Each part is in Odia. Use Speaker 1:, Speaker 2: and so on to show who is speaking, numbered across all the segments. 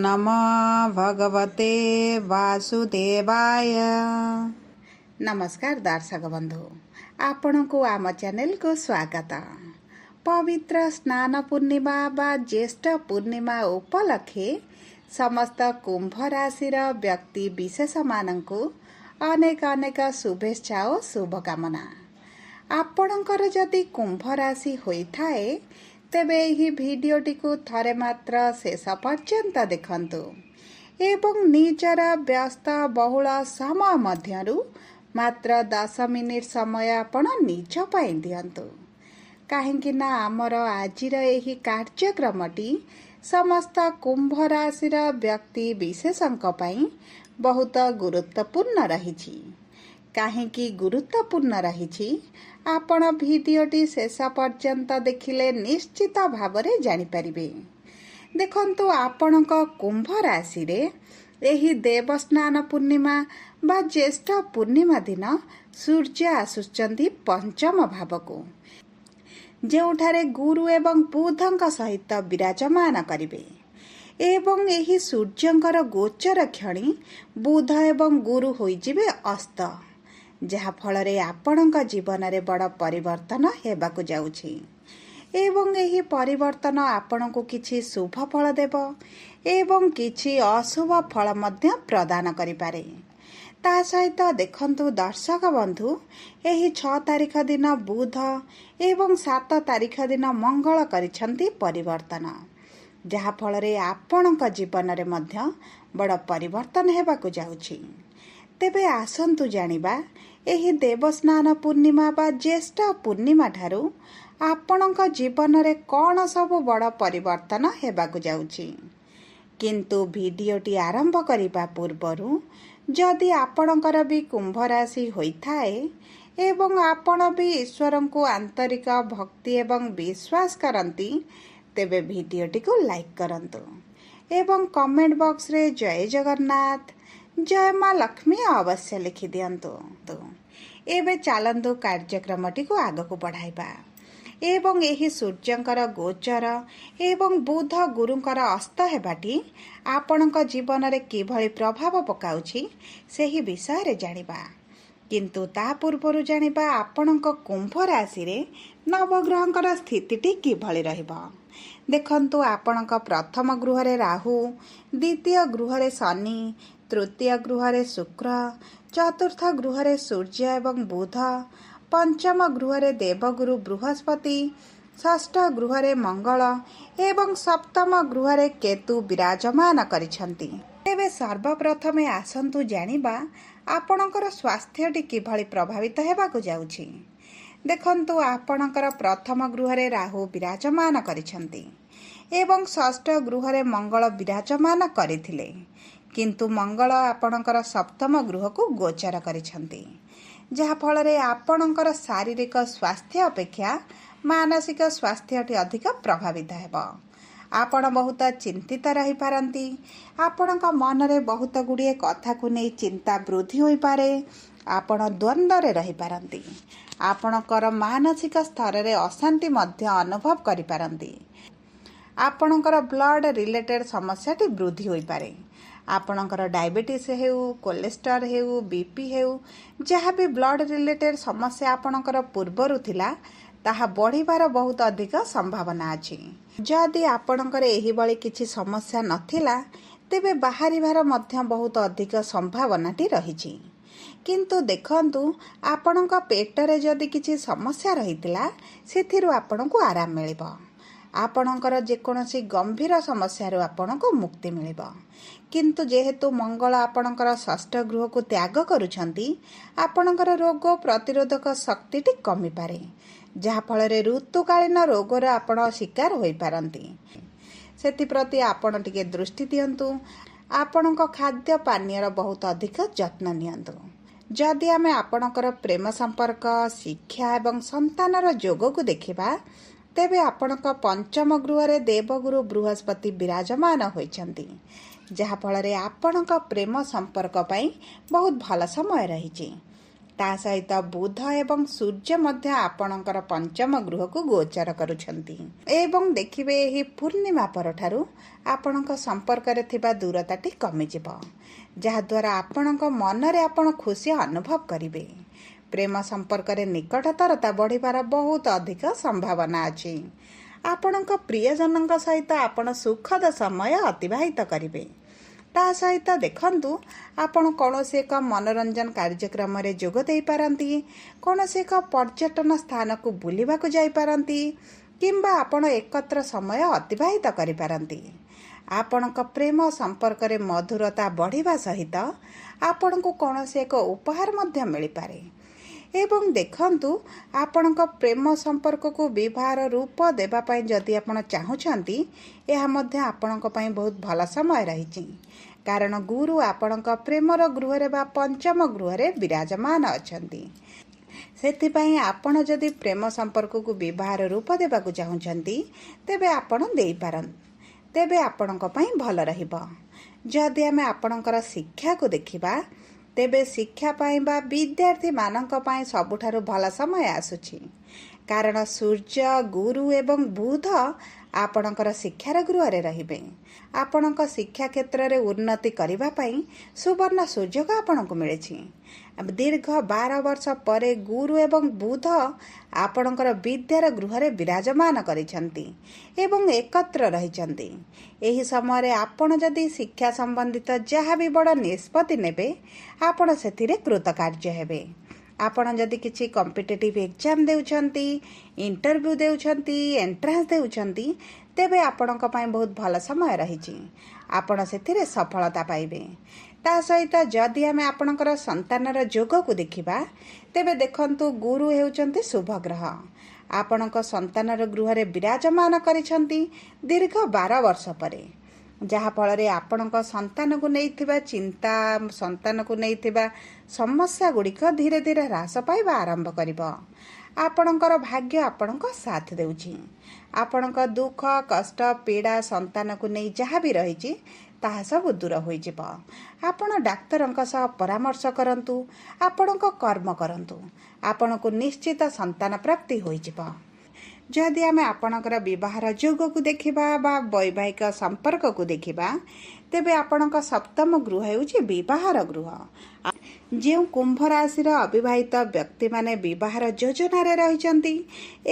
Speaker 1: ନମଃ ଭଗବତେ ବାସୁଦେବାୟ।
Speaker 2: ନମସ୍କାର ଦର୍ଶକ ବନ୍ଧୁ, ଆପଣଙ୍କୁ ଆମ ଚ୍ୟାନେଲକୁ ସ୍ୱାଗତ। ପବିତ୍ର ସ୍ନାନ ପୂର୍ଣ୍ଣିମା ବା ଜ୍ୟେଷ୍ଠ ପୂର୍ଣ୍ଣିମା ଉପଲକ୍ଷେ ସମସ୍ତ କୁମ୍ଭ ରାଶିର ବ୍ୟକ୍ତି ବିଶେଷମାନଙ୍କୁ ଅନେକ ଅନେକ ଶୁଭେଚ୍ଛା ଓ ଶୁଭକାମନା। ଆପଣଙ୍କର ଯଦି କୁମ୍ଭ ରାଶି ହୋଇଥାଏ, ତେବେ ଏହି ଭିଡ଼ିଓଟିକୁ ଥରେ ମାତ୍ର ଶେଷ ପର୍ଯ୍ୟନ୍ତ ଦେଖନ୍ତୁ ଏବଂ ନିଜର ବ୍ୟସ୍ତ ବହୁଳ ସମୟ ମଧ୍ୟରୁ ମାତ୍ର 10 ମିନିଟ୍ ସମୟ ଆପଣ ନିଜ ପାଇଁ ଦିଅନ୍ତୁ, କାହିଁକି ନା ଆମର ଆଜିର ଏହି କାର୍ଯ୍ୟକ୍ରମଟି ସମସ୍ତ କୁମ୍ଭ ରାଶିର ବ୍ୟକ୍ତି ବିଶେଷଙ୍କ ପାଇଁ ବହୁତ ଗୁରୁତ୍ୱପୂର୍ଣ୍ଣ ରହିଛି। କାହିଁକି ଗୁରୁତ୍ୱପୂର୍ଣ୍ଣ ରହିଛି, ଆପଣ ଭିଡ଼ିଓଟି ଶେଷ ପର୍ଯ୍ୟନ୍ତ ଦେଖିଲେ ନିଶ୍ଚିତ ଭାବରେ ଜାଣିପାରିବେ। ଦେଖନ୍ତୁ, ଆପଣଙ୍କ କୁମ୍ଭ ରାଶିରେ ଏହି ଦେବସ୍ନାନ ପୂର୍ଣ୍ଣିମା ବା ଜ୍ୟେଷ୍ଠ ପୂର୍ଣ୍ଣିମା ଦିନ ସୂର୍ଯ୍ୟ ଆସୁଛନ୍ତି ପଞ୍ଚମ ଭାବକୁ, ଯେଉଁଠାରେ ଗୁରୁ ଏବଂ ବୁଧଙ୍କ ସହିତ ବିରାଜମାନ କରିବେ ଏବଂ ଏହି ସୂର୍ଯ୍ୟଙ୍କର ଗୋଚର କ୍ଷଣି ବୁଧ ଏବଂ ଗୁରୁ ହୋଇଯିବେ ଅସ୍ତ, ଯାହାଫଳରେ ଆପଣଙ୍କ ଜୀବନରେ ବଡ଼ ପରିବର୍ତ୍ତନ ହେବାକୁ ଯାଉଛି ଏବଂ ଏହି ପରିବର୍ତ୍ତନ ଆପଣଙ୍କୁ କିଛି ଶୁଭ ଫଳ ଦେବ ଏବଂ କିଛି ଅଶୁଭ ଫଳ ମଧ୍ୟ ପ୍ରଦାନ କରିପାରେ। ତା ସହିତ ଦେଖନ୍ତୁ ଦର୍ଶକ ବନ୍ଧୁ, ଏହି 6 ତାରିଖ ଦିନ ବୁଧ ଏବଂ 7 ତାରିଖ ଦିନ ମଙ୍ଗଳ କରିଛନ୍ତି ପରିବର୍ତ୍ତନ, ଯାହାଫଳରେ ଆପଣଙ୍କ ଜୀବନରେ ମଧ୍ୟ ବଡ଼ ପରିବର୍ତ୍ତନ ହେବାକୁ ଯାଉଛି। ତେବେ ଆସନ୍ତୁ ଜାଣିବା ଏହି ଦେବସ୍ନାନ ପୂର୍ଣ୍ଣିମା ବା ଜ୍ୟେଷ୍ଠ ପୂର୍ଣ୍ଣିମା ଠାରୁ ଆପଣଙ୍କ ଜୀବନରେ କ'ଣ ସବୁ ବଡ଼ ପରିବର୍ତ୍ତନ ହେବାକୁ ଯାଉଛି। କିନ୍ତୁ ଭିଡ଼ିଓଟି ଆରମ୍ଭ କରିବା ପୂର୍ବରୁ ଯଦି ଆପଣଙ୍କର ବି କୁମ୍ଭ ରାଶି ହୋଇଥାଏ ଏବଂ ଆପଣ ବି ଈଶ୍ୱରଙ୍କୁ ଆନ୍ତରିକ ଭକ୍ତି ଏବଂ ବିଶ୍ୱାସ କରନ୍ତି, ତେବେ ଭିଡ଼ିଓଟିକୁ ଲାଇକ୍ କରନ୍ତୁ ଏବଂ କମେଣ୍ଟ ବକ୍ସରେ ଜୟ ଜଗନ୍ନାଥ, ଜୟ ମା ଲକ୍ଷ୍ମୀ ଅବଶ୍ୟ ଲେଖିଦିଅନ୍ତୁ। ଏବେ ଚାଲନ୍ତୁ କାର୍ଯ୍ୟକ୍ରମଟିକୁ ଆଗକୁ ବଢ଼ାଇବା ଏବଂ ଏହି ସୂର୍ଯ୍ୟଙ୍କର ଗୋଚର ଏବଂ ବୁଧ ଗୁରୁଙ୍କର ଅସ୍ତ ହେବାଟି ଆପଣଙ୍କ ଜୀବନରେ କିଭଳି ପ୍ରଭାବ ପକାଉଛି ସେହି ବିଷୟରେ ଜାଣିବା। କିନ୍ତୁ ତା ପୂର୍ବରୁ ଜାଣିବା ଆପଣଙ୍କ କୁମ୍ଭ ରାଶିରେ ନବଗ୍ରହଙ୍କର ସ୍ଥିତିଟି କିଭଳି ରହିବ। ଦେଖନ୍ତୁ, ଆପଣଙ୍କ ପ୍ରଥମ ଗୃହରେ ରାହୁ, ଦ୍ୱିତୀୟ ଗୃହରେ ଶନି, ତୃତୀୟ ଗୃହରେ ଶୁକ୍ର, ଚତୁର୍ଥ ଗୃହରେ ସୂର୍ଯ୍ୟ ଏବଂ ବୁଧ, ପଞ୍ଚମ ଗୃହରେ ଦେବଗୁରୁ ବୃହସ୍ପତି, ଷଷ୍ଠ ଗୃହରେ ମଙ୍ଗଳ ଏବଂ ସପ୍ତମ ଗୃହରେ କେତୁ ବିରାଜମାନ କରିଛନ୍ତି। ତେବେ ସର୍ବପ୍ରଥମେ ଆସନ୍ତୁ ଜାଣିବା ଆପଣଙ୍କର ସ୍ୱାସ୍ଥ୍ୟଟି କିଭଳି ପ୍ରଭାବିତ ହେବାକୁ ଯାଉଛି। ଦେଖନ୍ତୁ, ଆପଣଙ୍କର ପ୍ରଥମ ଗୃହରେ ରାହୁ ବିରାଜମାନ କରିଛନ୍ତି ଏବଂ ଷଷ୍ଠ ଗୃହରେ ମଙ୍ଗଳ ବିରାଜମାନ କରିଥିଲେ, କିନ୍ତୁ ମଙ୍ଗଳ ଆପଣଙ୍କର ସପ୍ତମ ଗୃହକୁ ଗୋଚର କରିଛନ୍ତି, ଯାହାଫଳରେ ଆପଣଙ୍କର ଶାରୀରିକ ସ୍ୱାସ୍ଥ୍ୟ ଅପେକ୍ଷା ମାନସିକ ସ୍ୱାସ୍ଥ୍ୟଟି ଅଧିକ ପ୍ରଭାବିତ ହେବ। ଆପଣ ବହୁତ ଚିନ୍ତିତ ରହିପାରନ୍ତି। ଆପଣଙ୍କ ମନରେ ବହୁତ ଗୁଡ଼ିଏ କଥାକୁ ନେଇ ଚିନ୍ତା ବୃଦ୍ଧି ହୋଇପାରେ। ଆପଣ ଦ୍ୱନ୍ଦ୍ୱରେ ରହିପାରନ୍ତି। ଆପଣଙ୍କର ମାନସିକ ସ୍ତରରେ ଅଶାନ୍ତି ମଧ୍ୟ ଅନୁଭବ କରିପାରନ୍ତି। ଆପଣଙ୍କର ବ୍ଲଡ଼ ରିଲେଟେଡ଼ ସମସ୍ୟାଟି ବୃଦ୍ଧି ହୋଇପାରେ। ଆପଣଙ୍କର ଡାଇବେଟିସ୍ ହେଉ, କୋଲେଷ୍ଟ୍ରଲ୍ ହେଉ, ବିପି ହେଉ, ଯାହା ବି ବ୍ଲଡ଼ ରିଲେଟେଡ଼ ସମସ୍ୟା ଆପଣଙ୍କର ପୂର୍ବରୁ ଥିଲା, ତାହା ବଢ଼ିବାର ବହୁତ ଅଧିକ ସମ୍ଭାବନା ଅଛି। ଯଦି ଆପଣଙ୍କର ଏହିଭଳି କିଛି ସମସ୍ୟା ନଥିଲା, ତେବେ ବାହାରିବାର ମଧ୍ୟ ବହୁତ ଅଧିକ ସମ୍ଭାବନାଟି ରହିଛି। କିନ୍ତୁ ଦେଖନ୍ତୁ, ଆପଣଙ୍କ ପେଟରେ ଯଦି କିଛି ସମସ୍ୟା ରହିଥିଲା, ସେଥିରୁ ଆପଣଙ୍କୁ ଆରାମ ମିଳିବ। ଆପଣଙ୍କର ଯେକୌଣସି ଗମ୍ଭୀର ସମସ୍ୟାରୁ ଆପଣଙ୍କୁ ମୁକ୍ତି ମିଳିବ। କିନ୍ତୁ ଯେହେତୁ ମଙ୍ଗଳ ଆପଣଙ୍କର ଷଷ୍ଠ ଗୃହକୁ ତ୍ୟାଗ କରୁଛନ୍ତି, ଆପଣଙ୍କର ରୋଗ ପ୍ରତିରୋଧକ ଶକ୍ତିଟି କମିପାରେ, ଯାହାଫଳରେ ଋତୁକାଳୀନ ରୋଗର ଆପଣ ଶିକାର ହୋଇପାରନ୍ତି। ସେଥିପ୍ରତି ଆପଣ ଟିକେ ଦୃଷ୍ଟି ଦିଅନ୍ତୁ। ଆପଣଙ୍କ ଖାଦ୍ୟ ପାନୀୟର ବହୁତ ଅଧିକ ଯତ୍ନ ନିଅନ୍ତୁ। ଯଦି ଆମେ ଆପଣଙ୍କର ପ୍ରେମ ସମ୍ପର୍କ, ଶିକ୍ଷା ଏବଂ ସନ୍ତାନର ଯୋଗକୁ ଦେଖିବା, ତେବେ ଆପଣଙ୍କ ପଞ୍ଚମ ଗୃହରେ ଦେବଗୁରୁ ବୃହସ୍ପତି ବିରାଜମାନ ହୋଇଛନ୍ତି, ଯାହାଫଳରେ ଆପଣଙ୍କ ପ୍ରେମ ସମ୍ପର୍କ ପାଇଁ ବହୁତ ଭଲ ସମୟ ରହିଛି। ତା ସହିତ ବୁଧ ଏବଂ ସୂର୍ଯ୍ୟ ମଧ୍ୟ ଆପଣଙ୍କର ପଞ୍ଚମ ଗୃହକୁ ଗୋଚର କରୁଛନ୍ତି ଏବଂ ଦେଖିବେ ଏହି ପୂର୍ଣ୍ଣିମା ପରଠାରୁ ଆପଣଙ୍କ ସମ୍ପର୍କରେ ଥିବା ଦୂରତାଟି କମିଯିବ, ଯାହାଦ୍ୱାରା ଆପଣଙ୍କ ମନରେ ଆପଣ ଖୁସି ଅନୁଭବ କରିବେ। ପ୍ରେମ ସମ୍ପର୍କରେ ନିକଟତରତା ବଢ଼ିବାର ବହୁତ ଅଧିକ ସମ୍ଭାବନା ଅଛି। ଆପଣଙ୍କ ପ୍ରିୟଜନଙ୍କ ସହିତ ଆପଣ ସୁଖଦ ସମୟ ଅତିବାହିତ କରିବେ। ତା ସହିତ ଦେଖନ୍ତୁ, ଆପଣ କୌଣସି ଏକ ମନୋରଞ୍ଜନ କାର୍ଯ୍ୟକ୍ରମରେ ଯୋଗ ଦେଇପାରନ୍ତି, କୌଣସି ଏକ ପର୍ଯ୍ୟଟନ ସ୍ଥାନକୁ ବୁଲିବାକୁ ଯାଇପାରନ୍ତି କିମ୍ବା ଆପଣ ଏକତ୍ର ସମୟ ଅତିବାହିତ କରିପାରନ୍ତି। ଆପଣଙ୍କ ପ୍ରେମ ସମ୍ପର୍କରେ ମଧୁରତା ବଢ଼ିବା ସହିତ ଆପଣଙ୍କୁ କୌଣସି ଏକ ଉପହାର ମଧ୍ୟ ମିଳିପାରେ। ଏବଂ ଦେଖନ୍ତୁ, ଆପଣଙ୍କ ପ୍ରେମ ସମ୍ପର୍କକୁ ବିବାହର ରୂପ ଦେବା ପାଇଁ ଯଦି ଆପଣ ଚାହୁଁଛନ୍ତି, ଏହା ମଧ୍ୟ ଆପଣଙ୍କ ପାଇଁ ବହୁତ ଭଲ ସମୟ ରହିଛି, କାରଣ ଗୁରୁ ଆପଣଙ୍କ ପ୍ରେମର ଗୃହରେ ବା ପଞ୍ଚମ ଗୃହରେ ବିରାଜମାନ ଅଛନ୍ତି। ସେଥିପାଇଁ ଆପଣ ଯଦି ପ୍ରେମ ସମ୍ପର୍କକୁ ବିବାହର ରୂପ ଦେବାକୁ ଚାହୁଁଛନ୍ତି, ତେବେ ଆପଣ ଦେଇପାରନ୍ତି, ତେବେ ଆପଣଙ୍କ ପାଇଁ ଭଲ ରହିବ। ଯଦି ଆମେ ଆପଣଙ୍କର ଶିକ୍ଷାକୁ ଦେଖିବା, ତେବେ ଶିକ୍ଷା ପାଇଁ ବା ବିଦ୍ୟାର୍ଥୀମାନଙ୍କ ପାଇଁ ସବୁଠାରୁ ଭଲ ସମୟ ଆସୁଛି, କାରଣ ସୂର୍ଯ୍ୟ, ଗୁରୁ ଏବଂ ବୁଧ ଆପଣଙ୍କର ଶିକ୍ଷାର ଗୃହରେ ରହିବେ। ଆପଣଙ୍କ ଶିକ୍ଷା କ୍ଷେତ୍ରରେ ଉନ୍ନତି କରିବା ପାଇଁ ସୁବର୍ଣ୍ଣ ସୁଯୋଗ ଆପଣଙ୍କୁ ମିଳିଛି। ଦୀର୍ଘ 12 ବର୍ଷ ପରେ ଗୁରୁ ଏବଂ ବୁଧ ଆପଣଙ୍କର ବିଦ୍ୟାର ଗୃହରେ ବିରାଜମାନ କରିଛନ୍ତି ଏବଂ ଏକତ୍ର ରହିଛନ୍ତି। ଏହି ସମୟରେ ଆପଣ ଯଦି ଶିକ୍ଷା ସମ୍ବନ୍ଧିତ ଯାହା ବି ବଡ଼ ନିଷ୍ପତ୍ତି ନେବେ, ଆପଣ ସେଥିରେ କୃତକାର୍ଯ୍ୟ ହେବେ। ଆପଣ ଯଦି କିଛି କମ୍ପିଟେଟିଭ୍ ଏକ୍ଜାମ୍ ଦେଉଛନ୍ତି, ଇଣ୍ଟରଭ୍ୟୁ ଦେଉଛନ୍ତି, ଏଣ୍ଟ୍ରାନ୍ସ ଦେଉଛନ୍ତି, ତେବେ ଆପଣଙ୍କ ପାଇଁ ବହୁତ ଭଲ ସମୟ ରହିଛି। ଆପଣ ସେଥିରେ ସଫଳତା ପାଇବେ। ତା ସହିତ ଯଦି ଆମେ ଆପଣଙ୍କର ସନ୍ତାନର ଯୋଗକୁ ଦେଖିବା, ତେବେ ଦେଖନ୍ତୁ, ଗୁରୁ ହେଉଛନ୍ତି ଶୁଭ ଗ୍ରହ, ଆପଣଙ୍କ ସନ୍ତାନର ଗୃହରେ ବିରାଜମାନ କରିଛନ୍ତି ଦୀର୍ଘ 12 ବର୍ଷ ପରେ, ଯାହାଫଳରେ ଆପଣଙ୍କ ସନ୍ତାନକୁ ନେଇଥିବା ଚିନ୍ତା, ସନ୍ତାନକୁ ନେଇଥିବା ସମସ୍ୟା ଗୁଡ଼ିକ ଧୀରେ ଧୀରେ ହ୍ରାସ ପାଇବା ଆରମ୍ଭ କରିବ। ଆପଣଙ୍କର ଭାଗ୍ୟ ଆପଣଙ୍କ ସାଥ ଦେଉଛି। ଆପଣଙ୍କ ଦୁଃଖ, କଷ୍ଟ, ପୀଡ଼ା ସନ୍ତାନକୁ ନେଇ ଯାହା ବି ରହିଛି, ତାହା ସବୁ ଦୂର ହୋଇଯିବ। ଆପଣ ଡାକ୍ତରଙ୍କ ସହ ପରାମର୍ଶ କରନ୍ତୁ, ଆପଣଙ୍କ କର୍ମ କରନ୍ତୁ, ଆପଣଙ୍କୁ ନିଶ୍ଚିତ ସନ୍ତାନ ପ୍ରାପ୍ତି ହୋଇଯିବ। ଯଦି ଆମେ ଆପଣଙ୍କର ବିବାହର ଯୋଗକୁ ଦେଖିବା ବା ବୈବାହିକ ସମ୍ପର୍କକୁ ଦେଖିବା, ତେବେ ଆପଣଙ୍କ ସପ୍ତମ ଗୃହ ହେଉଛି ବିବାହର ଗୃହ। ଯେଉଁ କୁମ୍ଭ ରାଶିର ଅବିବାହିତ ବ୍ୟକ୍ତିମାନେ ବିବାହର ଯୋଜନାରେ ରହିଛନ୍ତି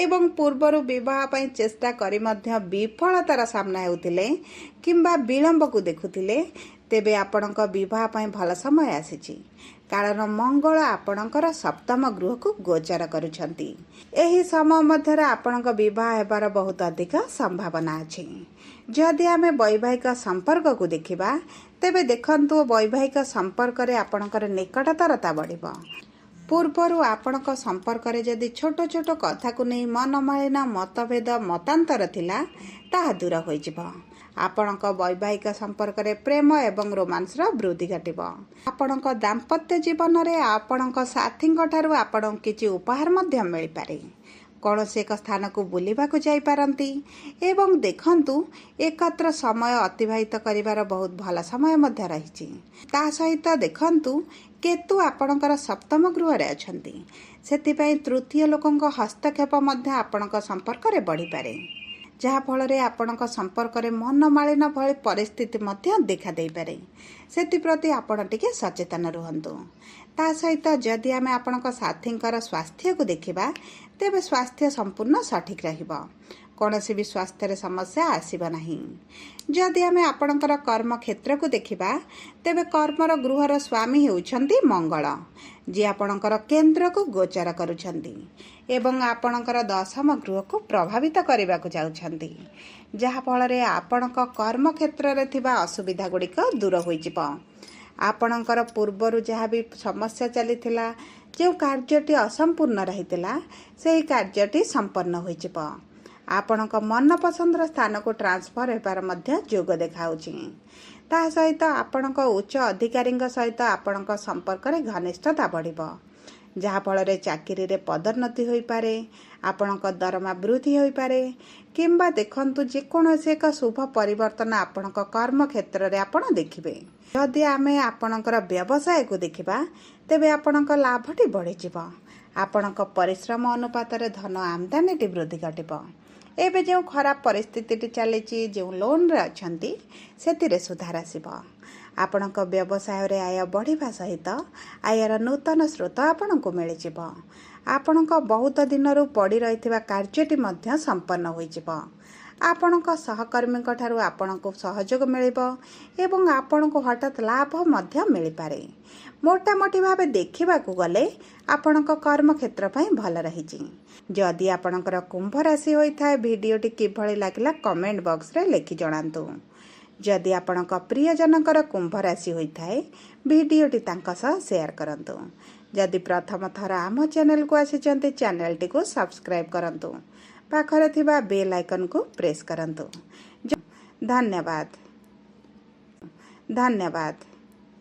Speaker 2: ଏବଂ ପୂର୍ବରୁ ବିବାହ ପାଇଁ ଚେଷ୍ଟା କରି ମଧ୍ୟ ବିଫଳତାର ସାମ୍ନା ହେଉଥିଲେ କିମ୍ବା ବିଳମ୍ବକୁ ଦେଖୁଥିଲେ, ତେବେ ଆପଣଙ୍କ ବିବାହ ପାଇଁ ଭଲ ସମୟ ଆସିଛି, କାରଣ ମଙ୍ଗଳ ଆପଣଙ୍କର ସପ୍ତମ ଗୃହକୁ ଗୋଚର କରୁଛନ୍ତି। ଏହି ସମୟ ମଧ୍ୟରେ ଆପଣଙ୍କ ବିବାହ ହେବାର ବହୁତ ଅଧିକ ସମ୍ଭାବନା ଅଛି। ଯଦି ଆମେ ବୈବାହିକ ସମ୍ପର୍କକୁ ଦେଖିବା, ତେବେ ଦେଖନ୍ତୁ, ବୈବାହିକ ସମ୍ପର୍କରେ ଆପଣଙ୍କର ନିକଟତରତା ବଢ଼ିବ। ପୂର୍ବରୁ ଆପଣଙ୍କ ସମ୍ପର୍କରେ ଯଦି ଛୋଟ ଛୋଟ କଥାକୁ ନେଇ ମନମାଳିନ, ମତଭେଦ, ମତାନ୍ତର ଥିଲା, ତାହା ଦୂର ହୋଇଯିବ। ଆପଣଙ୍କ ବୈବାହିକ ସମ୍ପର୍କରେ ପ୍ରେମ ଏବଂ ରୋମାନ୍ସର ବୃଦ୍ଧି ଘଟିବ। ଆପଣଙ୍କ ଦାମ୍ପତ୍ୟ ଜୀବନରେ ଆପଣଙ୍କ ସାଥୀଙ୍କ ଠାରୁ ଆପଣଙ୍କୁ କିଛି ଉପହାର ମଧ୍ୟ ମିଳିପାରେ। କୌଣସି ଏକ ସ୍ଥାନକୁ ବୁଲିବାକୁ ଯାଇପାରନ୍ତି ଏବଂ ଦେଖନ୍ତୁ, ଏକତ୍ର ସମୟ ଅତିବାହିତ କରିବାର ବହୁତ ଭଲ ସମୟ ମଧ୍ୟ ରହିଛି। ତା ସହିତ ଦେଖନ୍ତୁ, କେତୁ ଆପଣଙ୍କର ସପ୍ତମ ଗୃହରେ ଅଛନ୍ତି, ସେଥିପାଇଁ ତୃତୀୟ ଲୋକଙ୍କ ହସ୍ତକ୍ଷେପ ମଧ୍ୟ ଆପଣଙ୍କ ସମ୍ପର୍କରେ ବଢ଼ିପାରେ, ଯାହାଫଳରେ ଆପଣଙ୍କ ସମ୍ପର୍କରେ ମନମାଳିନ ଭଳି ପରିସ୍ଥିତି ମଧ୍ୟ ଦେଖା ଦେଇପାରେ। ସେଥିପ୍ରତି ଆପଣ ଟିକେ ସଚେତନ ରୁହନ୍ତୁ। ତା ସହିତ ଯଦି ଆମେ ଆପଣଙ୍କ ସାଥୀଙ୍କର ସ୍ୱାସ୍ଥ୍ୟକୁ ଦେଖିବା, ତେବେ ସ୍ୱାସ୍ଥ୍ୟ ସମ୍ପୂର୍ଣ୍ଣ ସଠିକ୍ ରହିବ, କୌଣସି ବି ସ୍ୱାସ୍ଥ୍ୟରେ ସମସ୍ୟା ଆସିବ ନାହିଁ। ଯଦି ଆମେ ଆପଣଙ୍କର କର୍ମ କ୍ଷେତ୍ରକୁ ଦେଖିବା, ତେବେ କର୍ମର ଗୃହର ସ୍ୱାମୀ ହେଉଛନ୍ତି ମଙ୍ଗଳ, ଯିଏ ଆପଣଙ୍କର କେନ୍ଦ୍ରକୁ ଗୋଚର କରୁଛନ୍ତି ଏବଂ ଆପଣଙ୍କର ଦଶମ ଗୃହକୁ ପ୍ରଭାବିତ କରିବାକୁ ଯାଉଛନ୍ତି, ଯାହାଫଳରେ ଆପଣଙ୍କ କର୍ମକ୍ଷେତ୍ରରେ ଥିବା ଅସୁବିଧା ଗୁଡ଼ିକ ଦୂର ହୋଇଯିବ। ଆପଣଙ୍କର ପୂର୍ବରୁ ଯାହା ବି ସମସ୍ୟା ଚାଲିଥିଲା, ଯେଉଁ କାର୍ଯ୍ୟଟି ଅସମ୍ପୂର୍ଣ୍ଣ ରହିଥିଲା, ସେହି କାର୍ଯ୍ୟଟି ସମ୍ପନ୍ନ ହୋଇଯିବ। ଆପଣଙ୍କ ମନପସନ୍ଦର ସ୍ଥାନକୁ ଟ୍ରାନ୍ସଫର ହେବାର ମଧ୍ୟ ଯୋଗ ଦେଖାଉଛି। ତା ସହିତ ଆପଣଙ୍କ ଉଚ୍ଚ ଅଧିକାରୀଙ୍କ ସହିତ ଆପଣଙ୍କ ସମ୍ପର୍କରେ ଘନିଷ୍ଠତା ବଢ଼ିବ, ଯାହାଫଳରେ ଚାକିରିରେ ପଦୋନ୍ନତି ହୋଇପାରେ, ଆପଣଙ୍କ ଦରମା ବୃଦ୍ଧି ହୋଇପାରେ କିମ୍ବା ଦେଖନ୍ତୁ ଯେକୌଣସି ଏକ ଶୁଭ ପରିବର୍ତ୍ତନ ଆପଣଙ୍କ କର୍ମକ୍ଷେତ୍ରରେ ଆପଣ ଦେଖିବେ। ଯଦି ଆମେ ଆପଣଙ୍କର ବ୍ୟବସାୟକୁ ଦେଖିବା, ତେବେ ଆପଣଙ୍କ ଲାଭଟି ବଢ଼ିଯିବ। ଆପଣଙ୍କ ପରିଶ୍ରମ ଅନୁପାତରେ ଧନ ଆମଦାନୀଟି ବୃଦ୍ଧି ଘଟିବ। ଏବେ ଯେଉଁ ଖରାପ ପରିସ୍ଥିତିଟି ଚାଲିଛି, ଯେଉଁ ଲୋନ୍ରେ ଅଛନ୍ତି, ସେଥିରେ ସୁଧାର ଆସିବ। ଆପଣଙ୍କ ବ୍ୟବସାୟରେ ଆୟ ବଢ଼ିବା ସହିତ ଆୟର ନୂତନ ସ୍ରୋତ ଆପଣଙ୍କୁ ମିଳିଯିବ। ଆପଣଙ୍କ ବହୁତ ଦିନରୁ ପଡ଼ି ରହିଥିବା କାର୍ଯ୍ୟଟି ମଧ୍ୟ ସମ୍ପନ୍ନ ହୋଇଯିବ। ଆପଣଙ୍କ ସହକର୍ମୀଙ୍କ ଠାରୁ ଆପଣଙ୍କୁ ସହଯୋଗ ମିଳିବ ଏବଂ ଆପଣଙ୍କୁ ହଠାତ୍ ଲାଭ ମଧ୍ୟ ମିଳିପାରେ। ମୋଟାମୋଟି ଭାବେ ଦେଖିବାକୁ ଗଲେ ଆପଣଙ୍କ କର୍ମକ୍ଷେତ୍ର ପାଇଁ ଭଲ ରହିଛି। ଯଦି ଆପଣଙ୍କର କୁମ୍ଭ ରାଶି ହୋଇଥାଏ, ଭିଡ଼ିଓଟି କିଭଳି ଲାଗିଲା କମେଣ୍ଟ ବକ୍ସରେ ଲେଖି ଜଣାନ୍ତୁ। ଯଦି ଆପଣଙ୍କ ପ୍ରିୟଜନଙ୍କର କୁମ୍ଭ ରାଶି ହୋଇଥାଏ, ଭିଡ଼ିଓଟି ତାଙ୍କ ସହ ସେୟାର କରନ୍ତୁ। ଯଦି ପ୍ରଥମ ଥର ଆମ ଚ୍ୟାନେଲକୁ ଆସିଛନ୍ତି, ଚ୍ୟାନେଲଟିକୁ ସବସ୍କ୍ରାଇବ୍ କରନ୍ତୁ, ପାଖରେ ଥିବା ବେଲ୍ ଆଇକନ୍କୁ ପ୍ରେସ୍ କରନ୍ତୁ। ଧନ୍ୟବାଦ, ଧନ୍ୟବାଦ।